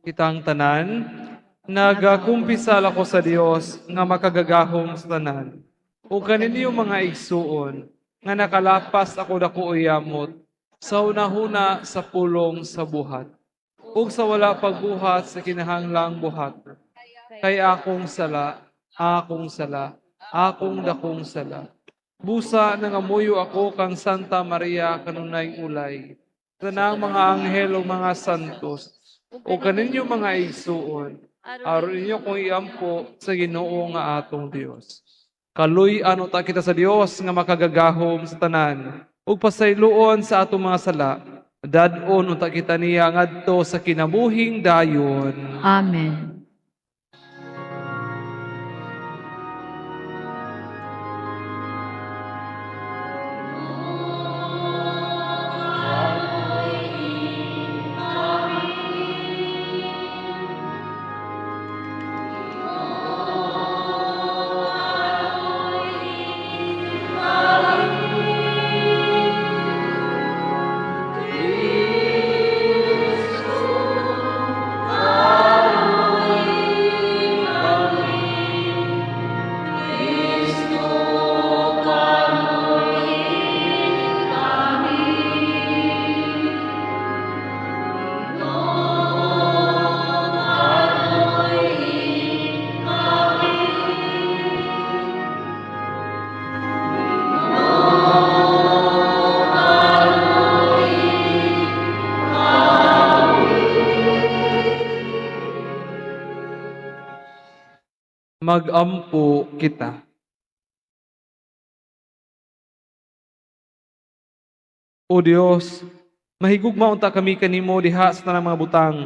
Kitang tanan, nagakumpisal ako sa Dios nga makagagahom sa tanan. Ug kaninyo, mga igsuon, nga nakalapas ako dako yamot sa hunahuna, sa pulong, sa buhat, ug sa wala pagbuhat sa kinahanglang buhat. Kay akong sala, akong sala, akong dakong sala. Busa nangamuyo ako kang Santa Maria, kanunay ulay, tanang mga anghel ug mga santos, ug kaninyo, mga igsuon, aron inyo kong iampo sa Ginoo nga atong Dios. Kaluy-an unta kita sa Dios nga makagagahom sa tanan, ug pasayloon sa atong mga sala. Dad-on unta kita niya ngadto sa kinabuhing dayon. Amen. Magampo kita. O Dios, mahigugma unta kami kanimo diha sa tanang mga butang,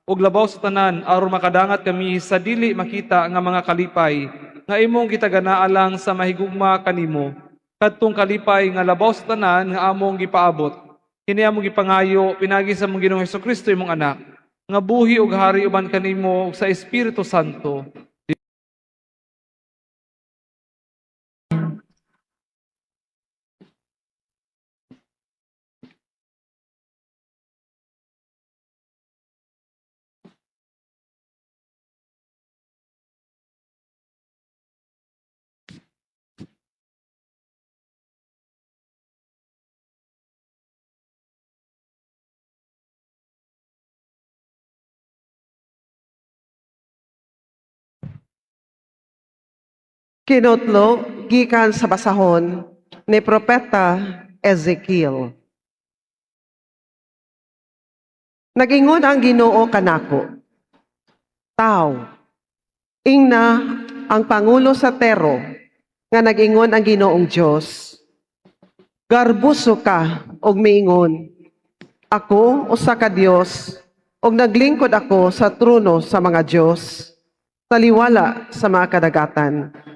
ug labaw sa tanan aron makadangat kami sa dili makita nga mga kalipay nga imong gitaganaa lang sa mahigugma kanimo, kadtong kalipay nga labaw sa tanan nga among gipaabot. Kini among gipangayo pinagi sa among Ginoong Hesukristo, imong Anak, nga buhi ug hari uban kanimo ug sa Espiritu Santo. Kinotlo gikan sa basahon ni Propeta Ezekiel. Nagingon ang Ginoo kanako, "Tao, ingna ang pangulo sa Tero nga nagingon ang Ginoong Dios, garbuso ka og miingon, 'Ako usa ka dios ug naglingkod ako sa trono sa mga dios, taliwala sa mga kadagatan.'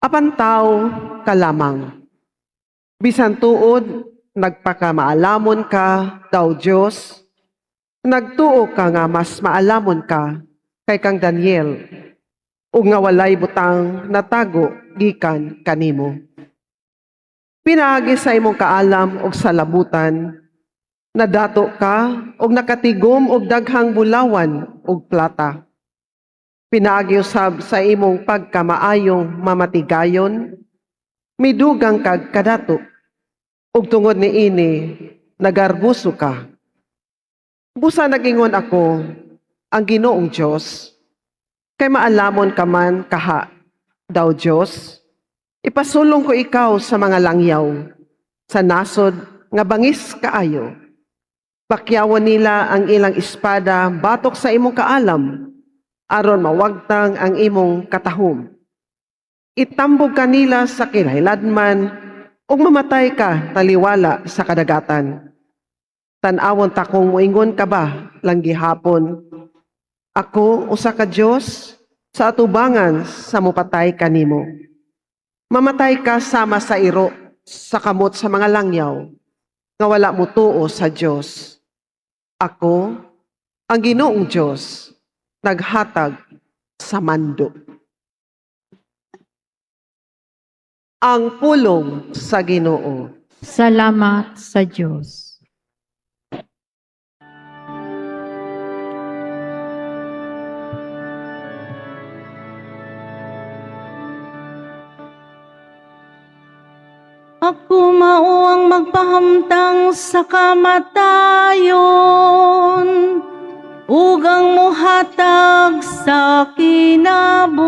Apan tao ka lamang. Bisan tuod, nagpakamaalamon ka, daw Dios, nagtuo ka nga mas maalamon ka kay kang Daniel, ug nga walay butang natago gikan kanimo. Pinaagi sa imong kaalam ug salabutan, nadato ka ug nakatigom og daghang bulawan ug plata. Pinaagi usab sa imong pagkamaayong mamatigayon, midugang kag kadato, ug tungod niini nagarbuso ka. Busa nagingon ako, ang Ginoong Dios, kay maalamon ka man kaha, daw Dios, ipasulong ko ikaw sa mga langyaw, sa nasod nga bangis kaayo. Bakyawon nila ang ilang espada batok sa imong kaalam, aron mawagtang ang imong katahom. Itambog ka nila sa kilahiladman ug mamatay ka taliwala sa kadagatan. Tan-awon ta kung moingon ka ba lang gihapon, 'Ako usa ka dios,' sa atubangan sa mupatay kanimo. Mamatay ka sama sa iro sa kamot sa mga langyaw nga wala motuo sa Dios. Ako, ang Ginoong Dios, naghatag sa mando." Ang pulong sa Ginoo. Salamat sa Diyos. Ako mao ang magpahamtang sa kamatayon ug ang muhatag sa kinabuhi.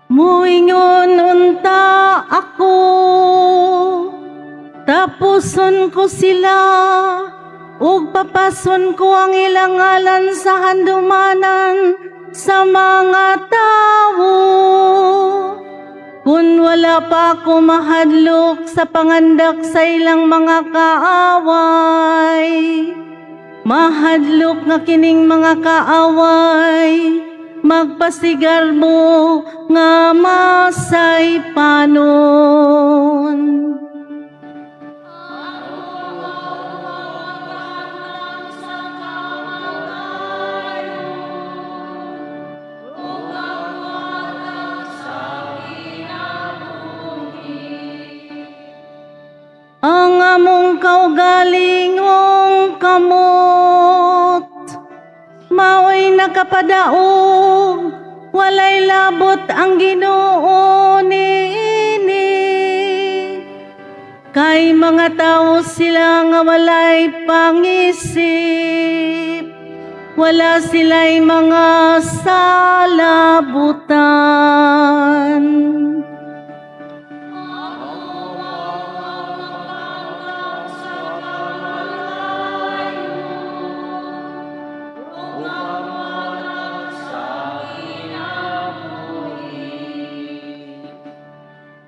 Muingon unta ako, tapuson ko sila ug papason ko ang ilang ngalan sa handumanan sa mga tawo. Kung wala pa ako mahadlok sa pangandak sa ilang mga kaaway, mahadlok nga kining mga kaaway magpasigarbo nga masaypanon. Ang among kaugalingong kamot mao'y nakapadaog, walay labot ang Ginoo niini. Kay mga tao sila nga walay pangisip, wala sila'y mga salabutan.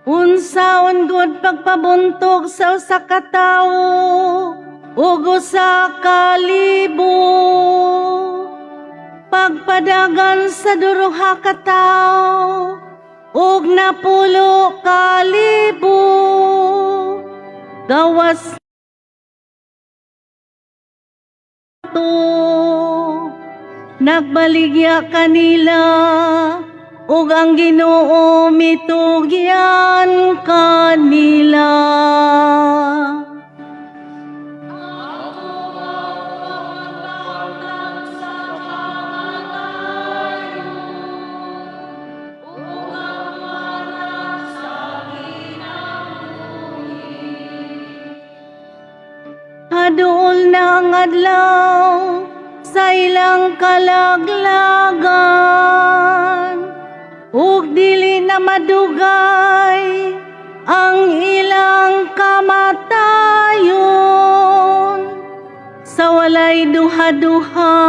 Unsaon gud pagpabuntog sa usa ka tawo ug usa ka libo, pagpadagan sa duha ka tawo ug 10,000, gawas to nagbaligya kanila ug ang Ginoo mitugyan kanila. Haduol na ang adlaw sa ilang kalaglagan ug dili na madugay ang ilang kamatayon. Sa walay duha-duha,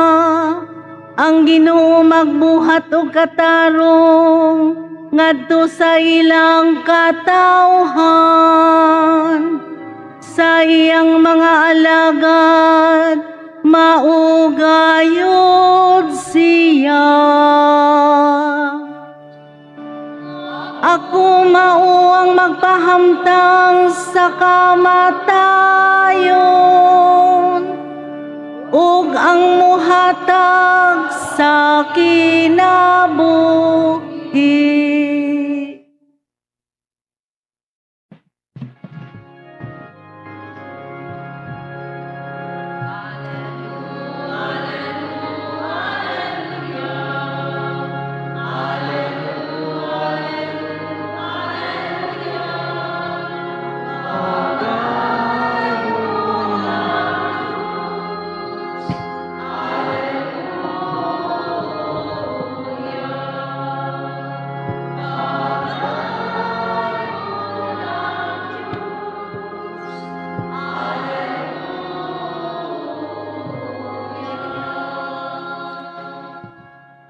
ang Ginoo magbuhat og katarong ngadto sa ilang katawhan, sa iyang mga alagad maugayod siya. Ako mao ang magpahamtang sa kamatayon ug ang muhatag sa kinabuhi.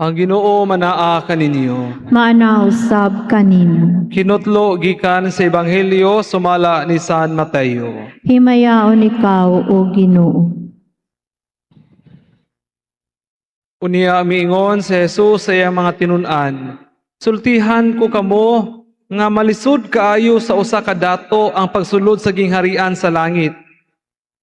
Ang Ginoo manaa kaninyo. Maana usab kanimo. Kinutlo gikan sa Ebanghelyo sumala ni San Mateo. Himayaon ikaw, o Ginoo. Unya miingon si Jesus sa iyang mga tinun-an, "Sultihan ko kamo nga malisod kaayo sa usa ka dato ang pagsulod sa gingharian sa langit.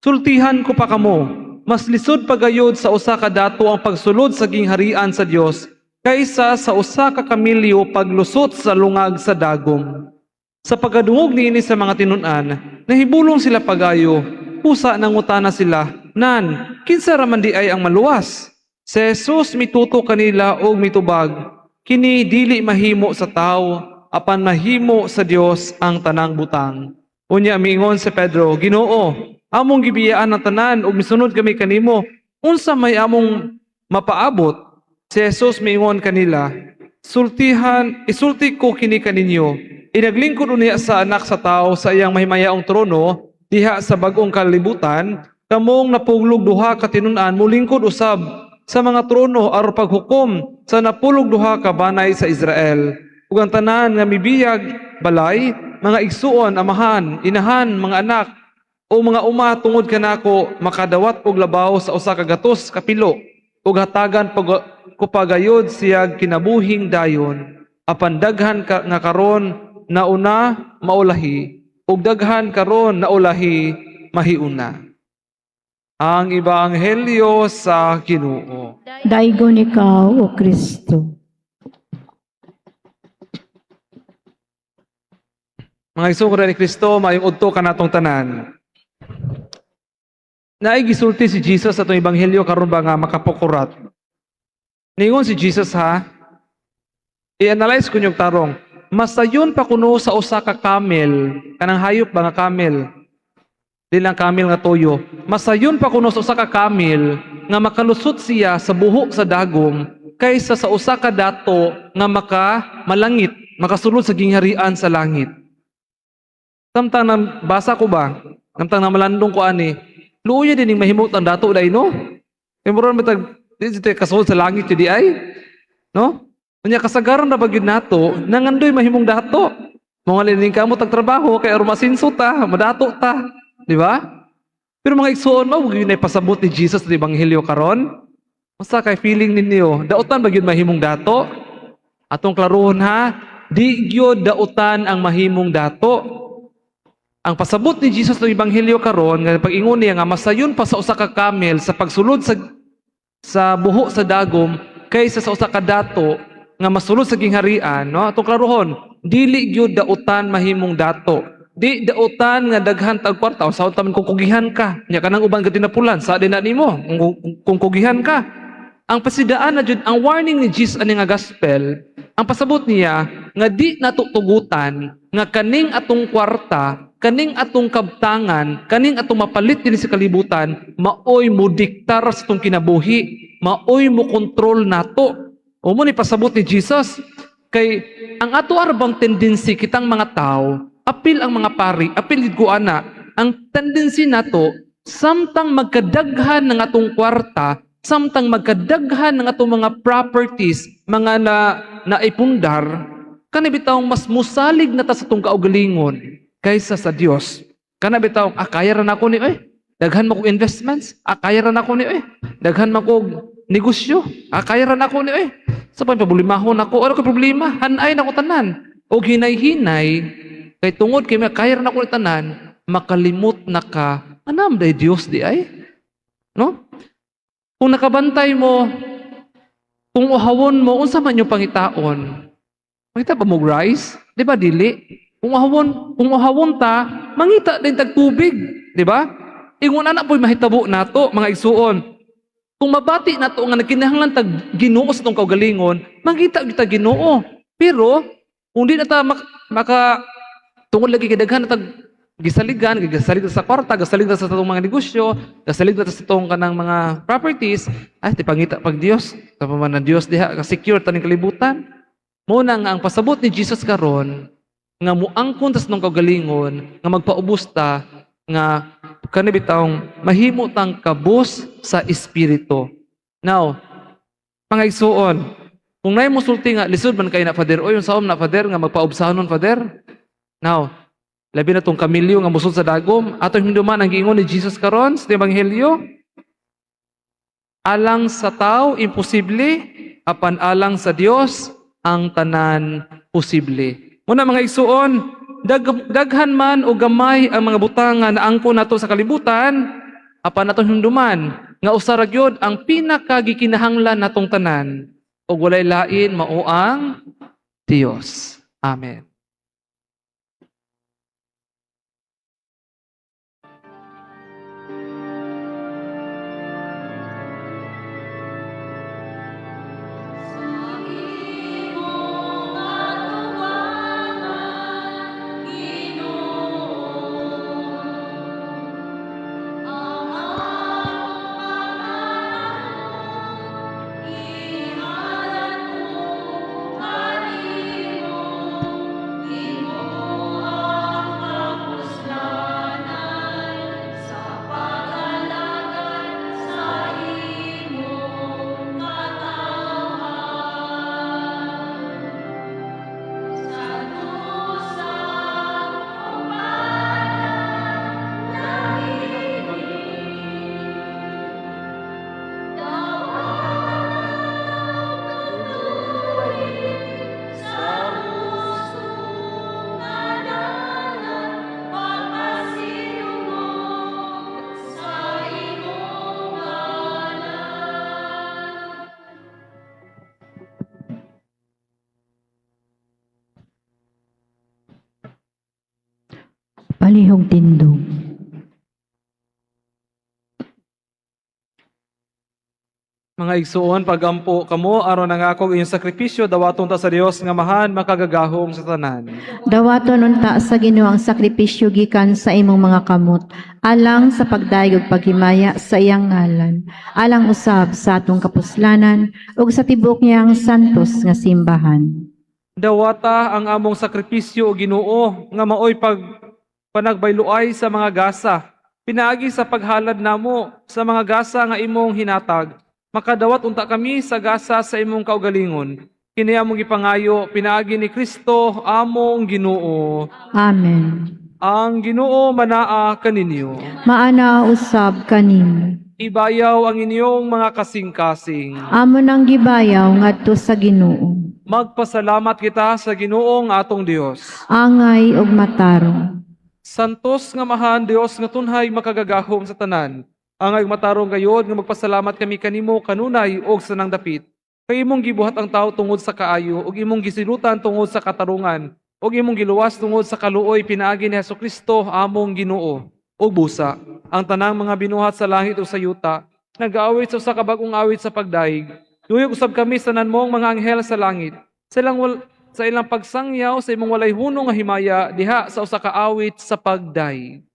Sultihan ko pa kamo, mas lisod pagayod sa usa ka dato ang pagsulod sa gingharian sa Dios kaysa sa usa ka kamilyo paglusot sa lungag sa dagom. Sa pagkadungog niini sa mga tinun-an, nahibulong sila pag-ayo. Busa nangutana sila, "Nan, kinsa ra man diay ang maluwas?" Si Jesus mituto kanila og mitubag, "Kini dili mahimo sa tawo, apan mahimo sa Dios ang tanang butang." Unya miingon si Pedro, "Ginoo, among gibiyaan ang tanan ug misunod kami kanimo. Unsa may among mapaabot?" Si Jesus miingon kanila, "Sultihan, isulti ko kini kaninyo. Inaglingkod unya sa Anak sa Tao sa iyang mahimayaong trono diha sa bag-ong kalibutan, kamong 12 ka tinun-an molingkod usab sa mga trono aron paghukom sa 12 ka banay sa Israel. Ug ang tanan nga mibiyag balay, mga igsuon, amahan, inahan, mga anak, o mga uma tungod kanako makadawat og labaw sa 100 ka pilo ug hatagan pag ko pagayod siyag kinabuhing dayon. Apan daghan ka, nga karon nauna maulahi ug daghan karon naulahi mahiuna." Ang Ebanghelyo sa Ginoo. Daygon ikaw, O Kristo. Mga igsoon ni Kristo, maayong udto kanatong tanan. Naay gisulti si Jesus sa atong ebanghelyo karon ba nga makapukurat. Ningon si Jesus ha, i-analyze ko yung tarong. Masayon pa kuno sa usa ka camel, kanang hayop ba nga camel? Di lang camel nga toyo. Masayon pa kuno sa usa ka camel nga makalusot siya sa buho sa dagom kaysa sa usa ka dato nga maka malangit, makasulod sa gingharian sa langit. Samtang na basa ko ba, samtang na malandong ko ani, luoya din ning mahimot ang dato dai, no? Kay mura man tag di tayo kasulod sa langit di ay. No? Unya kasagaran na ba gyud nato nangandoy mahimong dato. Mga lining kamo tag trabaho kay aron masinso ta, madato ta, di ba? Pero mga igsuon, mao gyud nay pasabot ni Jesus sa ebanghelyo karon. Unsa kay feeling ninyo? Dautan ba gyud mahimong dato? Atong klarohon ha, di gyud dautan ang mahimong dato. Ang pasabot ni Jesus sa ebanghelyo karon nga pag-ingon niya nga masayon pa sa usa ka camel sa pagsulod sa buho sa dagom kaysa sa usa ka dato nga masulod sa gingharian, no? Atong klarohon, dili gyud dautan mahimong dato. Di dautan nga daghan tag kwarta, sa taman kung kugihan ka. Nya kanang uban ka tinapulan, sa din na nimo kung kugihan ka. Ang pasidaan na jud ang warning ni Jesus ani nga gospel, ang pasabot niya nga di nato tugutan nga kaning atong kwarta, kaning atong kabtangan, kaning atong mapalit din sa kalibutan, maoy mo diktar sa atong kinabuhi, maoy mo kontrol nato. O mo ni pasabot ni Jesus kay ang ato arbang tendency kitang mga tao, apil ang mga pari, apil gid ko ana, ang tendency nato samtang magkadaghan ng atong kwarta, samtang magkadaghan ng atong mga properties, mga na naipundar, kana bitawng mas musalig na ta sa atong kaugalingon kaysa sa Dios. Kana bitawng kaya ra nako ni oy. Daghan man kog investments, kaya ra nako ni oy. Daghan man kog negosyo, kaya ra nako ni oy. Sa pa problemahon nako, ano ko problema? Hanay nako tanan. Og hinay-hinay kay tungod kay kaya ra nako ni tanan, makalimot na ka, anam day Dios di ay. No? Kung nakabantay mo, kung uhawon mo, unsa man yung pangitaon? Mangita ba mo rice? Di ba dili? Kung uhawon ta, mangita din tag tubig, di ba? Ingon ana po'y mahitabo nato, mga igsuon. Kung mabati nato nga nagkinahanglan tag Ginoo sa atong kaugalingon, mangita gyud tag Ginoo. Pero kung di na ta maka tungod lagi kay daghan na tag gisaligan, gisalig sa kwarta, gisalig sa atong mga negosyo, gisalig na sa atong kanang mga properties, ay di pangita pag Dios, sa man ang Dios diha ka secure taning kalibutan. Mo na nga ang pasabot ni Jesus karon nga muangkon tas nung kaugalingon nga magpaubos ta nga kani bitawng mahimo tang kabus sa espiritu. Now, mga igsuon, kung naay mosulti nga lisod man kay na, Father, oy, unsaon na, Father, nga magpaubsahanon, Father? Now, labi na tong kamilyo nga musod sa dagom, atong hinduman ang giingon ni Jesus karon sa ebanghelyo, alang sa tao imposible, apan alang sa Dios ang tanan posible. Muna mga igsuon, daghan man o gamay ang mga butang nga naangkon nato sa kalibutan, apan atong hinumduman nga usa ra gyud ang pinakagikinahanglan natong tanan. Ug walay lain mao ang Dios. Amen. Palihog tindog. Mga igsuon, pagampo kamo aron nangako inyong sakripisyo dawaton ta sa Dios nga mahan makagagahom sa tanan. Dawaton unta sa Ginoo ang sakripisyo gikan sa imong mga kamot, alang sa pagdayeg ug paghimaya sa iyang ngalan, alang usab sa atong kapuslanan ug sa tibuok niyang santos nga simbahan. Dawata ang among sakripisyo o Ginoo nga maoy pag panagbayluay sa mga gasa. Pinaagi sa paghalad namo sa mga gasa nga imong hinatag. Makadawat unta kami sa gasa sa imong kaugalingon. Kini among gipangayo pinaagi ni Kristo among Ginoo. Amen. Ang Ginoo manaa kaninyo. Maana usab kanimo. Ibayaw ang inyong mga kasing-kasing. Amo nang gibayaw ngadto sa Ginoo. Magpasalamat kita sa Ginoong atong Dios. Angay ug matarong. Santos nga mahan Dios nga tunhay makagagahom sa tanan. Angay matarong gayod nga magpasalamat kami kanimo kanunay og sanang dapit. Kay imong gibuhat ang tao tungod sa kaayo ug imong gisilutan tungod sa katarungan ug imong giluwas tungod sa kaluoy pinaagi ni Hesukristo among Ginoo. Ug busa ang tanang mga binuhat sa langit ug sa yuta nagaawit sa usa ka bag-ong awit sa pagdayeg. Duyog usab kami sa tanan mong mga anghel sa langit. Sa ilang pagsangyaw sa imong walay hunong nga himaya diha sa usa ka awit sa pagdayeg.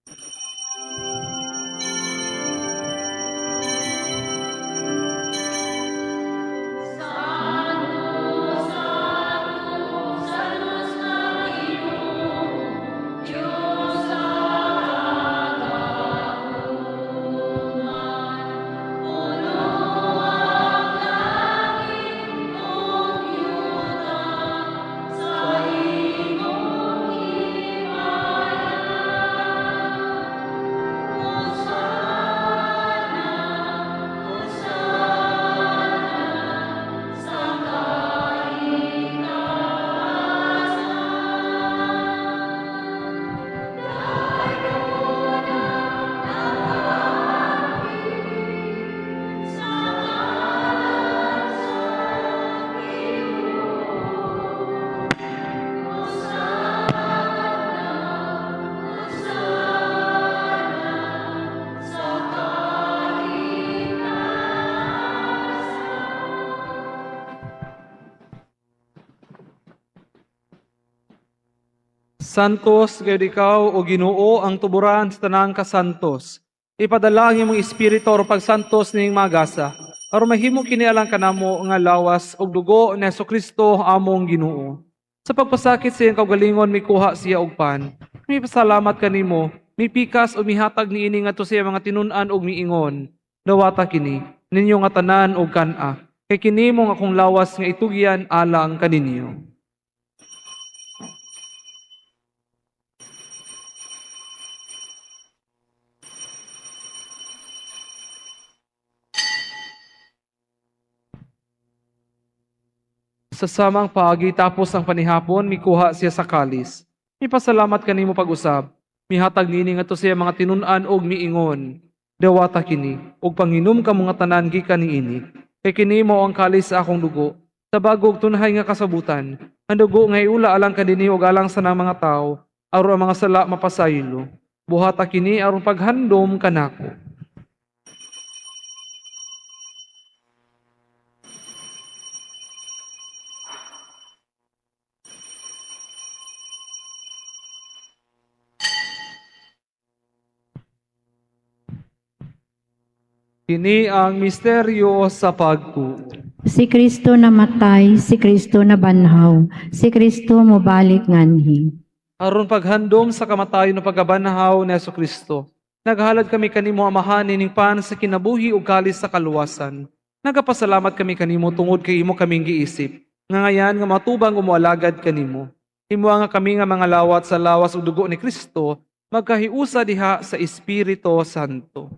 Santos gayud ikaw o Ginoo ang tuburan sa tanang kasantos. Ipadala ang imong espiritu aron pagsantos ning mga gasa. Aron mahimo kini alang kanamo nga lawas ug dugo ni Hesukristo among Ginoo. Sa pagpasakit sa iyang kaugalingon mikuha siya og pan. Mipasalamat kanimo, mipikas o mihatag niini ngadto sa iyang mga tinun-an ug miingon. Dawata kini ninyo nga tanan og kan-a. Kay kini mong akong lawas nga itugyan alang kaninyo. Sa samang paagi tapos ang panihapon, mikuha siya sa kalis. Mipasalamat kanimo pag-usab. Mihatag niini ngadto sa mga tinun-an og miingon. Dawata kini ug panginom kamo nga tanan gikan niini. Kay kini mao ang kalis sa akong dugo, Sa bago ug tunhay nga kasabutan, ang dugo nga iula alang kaninyo ug alang sa nang mga tawo, aron ang mga sala mapasaylo. Buhata kini aron paghandom kanako. Kini ang misteryo sa pagtuo. Si Kristo namatay, si Kristo nabanhaw, si Kristo mobalik nganhi. Aron paghandom sa kamatayon ug pagkabanhaw ni Hesukristo, naghalad kami kanimo, Amahan, ining pan sa kinabuhi ug kalis sa kaluwasan. Nagapasalamat kami kanimo tungod kay imo kaming giisip, nga ngayan nga matubang umualagad kanimo. Himoa nga kami nga mga lawat sa lawas ug dugo ni Kristo, magkahiusa diha sa Espiritu Santo.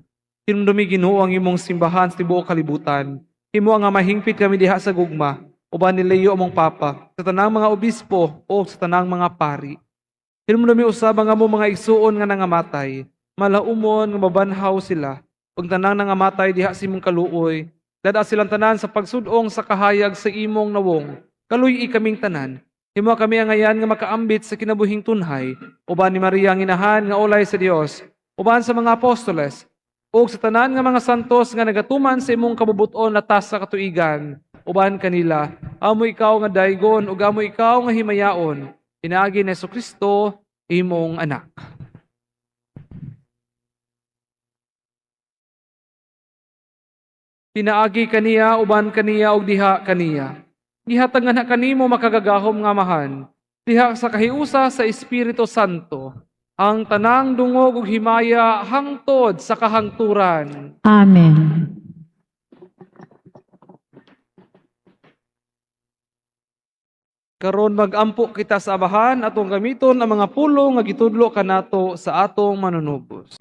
Hinumdumi, Ginoo, ang imong simbahan sa tibuok kalibutan. Himoa nga mahingpit kami diha sa gugma, uban ni Leo among Papa, sa tanang mga obispo o sa tanang mga pari. Hinumdumi usab ang among mga igsuon nga nangamatay, malaumon nga mabanhaw sila, ug tanang nangamatay diha sa imong kaluoy, dad-a silang tanan sa pagsud-ong sa kahayag sa imong nawong. Kaluy-i kaming tanan. Himoa kami angayan nga makaambit sa kinabuhing tunhay, uban ni Maria ang inahan nga ulay sa Dios, uban sa mga apostoles, ug sa tanan nga mga santos nga nagatuman sa imong kabubuton latas sa katuigan, uban kanila, amo ikaw nga daygon ug amo ikaw nga himayaon, pinaagi ni Kristo imong anak. Pinaagi kaniya, uban kaniya, ug diha kaniya. Gihatag nga kanimo, makagagahom nga Amahan, diha sa kahiusa sa Espiritu Santo, ang tanang dungog ug himaya hangtod sa kahangturan. Amen. Karon magampo kita sa Amahan, atong gamiton ang mga pulong nga gitudlo kanato sa atong manunubos.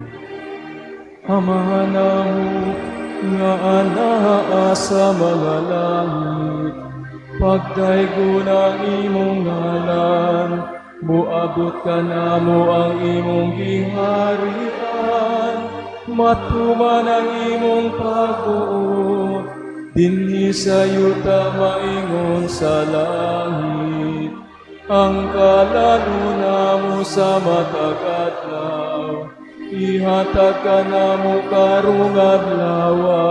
Amahan namo nga anaa sa mga langit, pagdaygon ang imong ngalan, muabot kanamo ang imong giharian, matuman ang imong pagbuot, dinhi sa yuta maingon sa langit. Ang kalan-on namo sa matag adlaw, ihatag kanamo karong adlawa,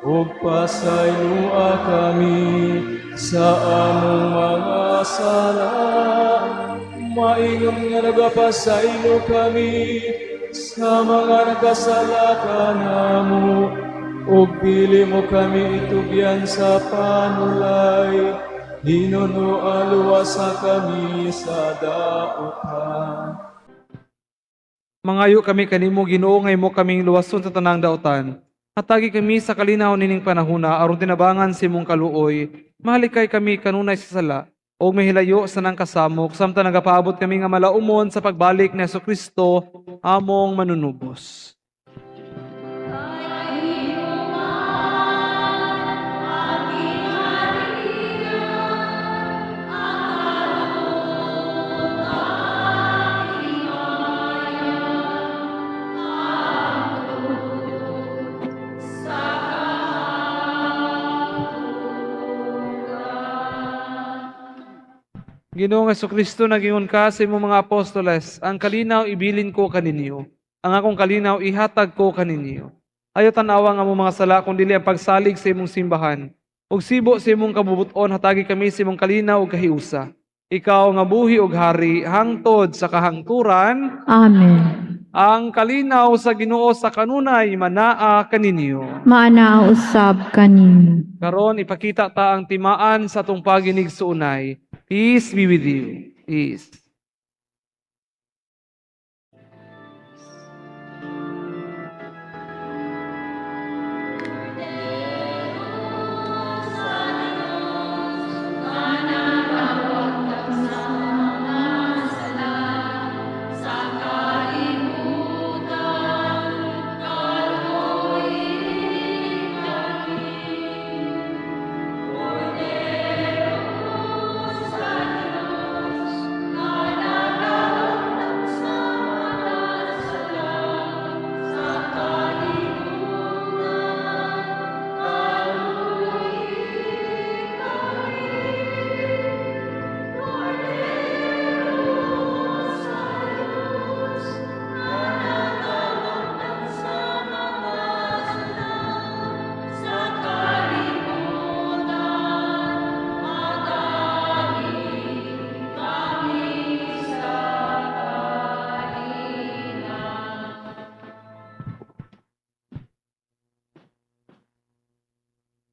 ug pasayloa kami sa among mga sala, maingon nga nagapasaylo kami sa mga nagkasala kanamo, ug dili mo kami itugyan sa panulay, hinunoa luwasa kami sa dautan. Mangayo kami kanimo, Ginoo, nga imo kaming luwason sa tanang dautan. Hatagi kami sa kalinaw nining panahuna aron tinabangan sa imong kaluoy, mahalikay kami kanunay sa sala ug mahilayo sa nang kasamok samtang nagapaabot kami nga malaumon sa pagbalik ni Hesukristo among manunubos. Ginoong Hesukristo, nagingon ka sa imong mga apostoles, "Ang kalinaw ibilin ko kaninyo, ang akong kalinaw ihatag ko kaninyo. Ayaw tanawa ang among mga sala, kung dili ang pagsalig sa imong simbahan. Ug sibo sa imong kabubuton, hatagi kami sa imong kalinaw ug kahiusa. Ikaw nga buhi ug hari hangtod sa kahangturan. Amen. Ang kalinaw sa Ginoo sa kanunay manaa kaninyo. Maanaa usab kanimo. Karon ipakita ta ang timaan sa atong paginigsuonay. Peace be with you. Peace.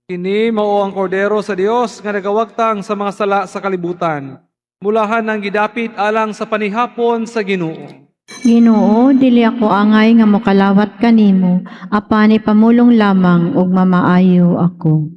Kini mao ang kordero sa Dios nga nagawagtang sa mga sala sa kalibutan. Mulahan ang gidapit alang sa panihapon sa Ginoo. Ginoo, dili ako angay nga mokalawat kanimo, apan ipamulong lamang ug mamaayo ako.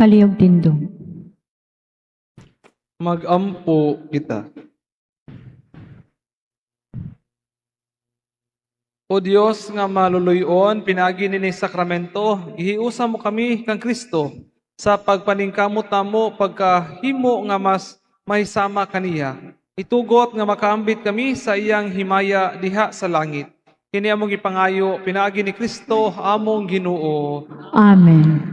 Palihog tindog. Magampo kita. O Dios nga maluluyon, pinaagi nini sakramento, gihiusa mo kami kang Kristo sa pagpaningkamot namo pagkahimo nga mas mahisama kaniya. Itugot nga makaambit kami sa iyang himaya diha sa langit. Kini among gipangayo pinaagi ni Kristo among Ginoo. Amen.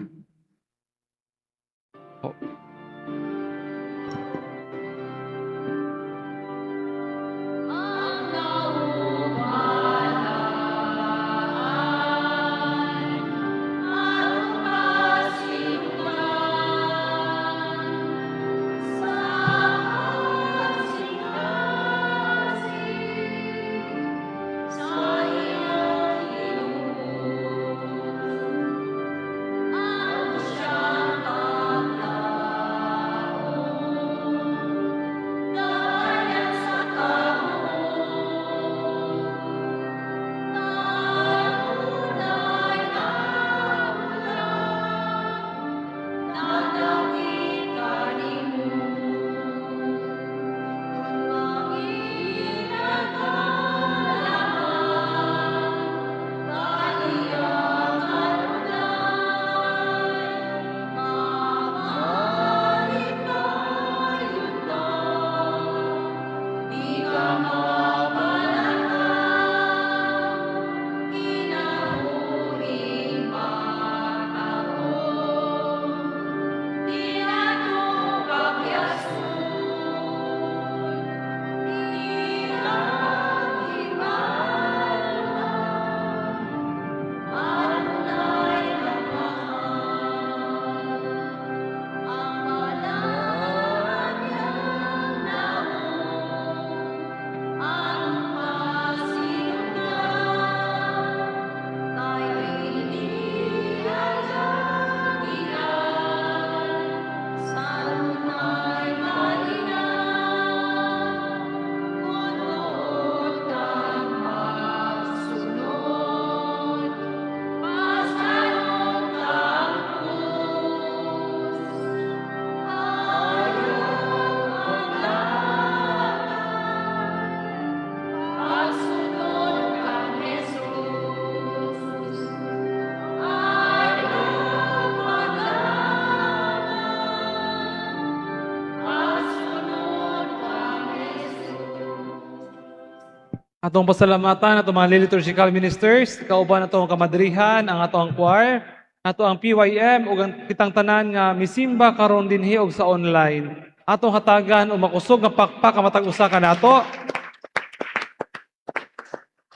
Atong pasalamatan atong mga liturgical ministers, kauban atong kamadrihan, ang atong choir, ato ang PYM ug ang kitang tanan nga misimba karon dinhi og sa online. Atong hatagan og makusog nga pakpak ang matag usa kanato.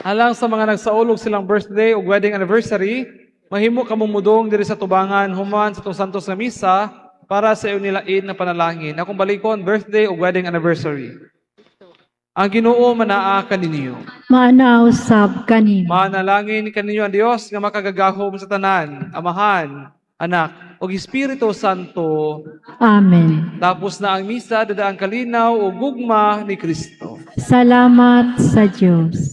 Alang sa mga nagsaulog silang birthday ug wedding anniversary, mahimo kamo mudong diri sa tubangan human sa atong Santos nga Misa para sa iyong nilain na panalangin. Akong balikon, birthday ug wedding anniversary. Ang Ginoo manaa kaninyo. Maanaa usab kanimo. Manalangin kaninyo ang Dios nga makagagahom sa tanan, Amahan, Anak, ug Espiritu Santo. Amen. Tapos na ang misa, dada ang kalinaw ug gugma ni Kristo. Salamat sa Dios.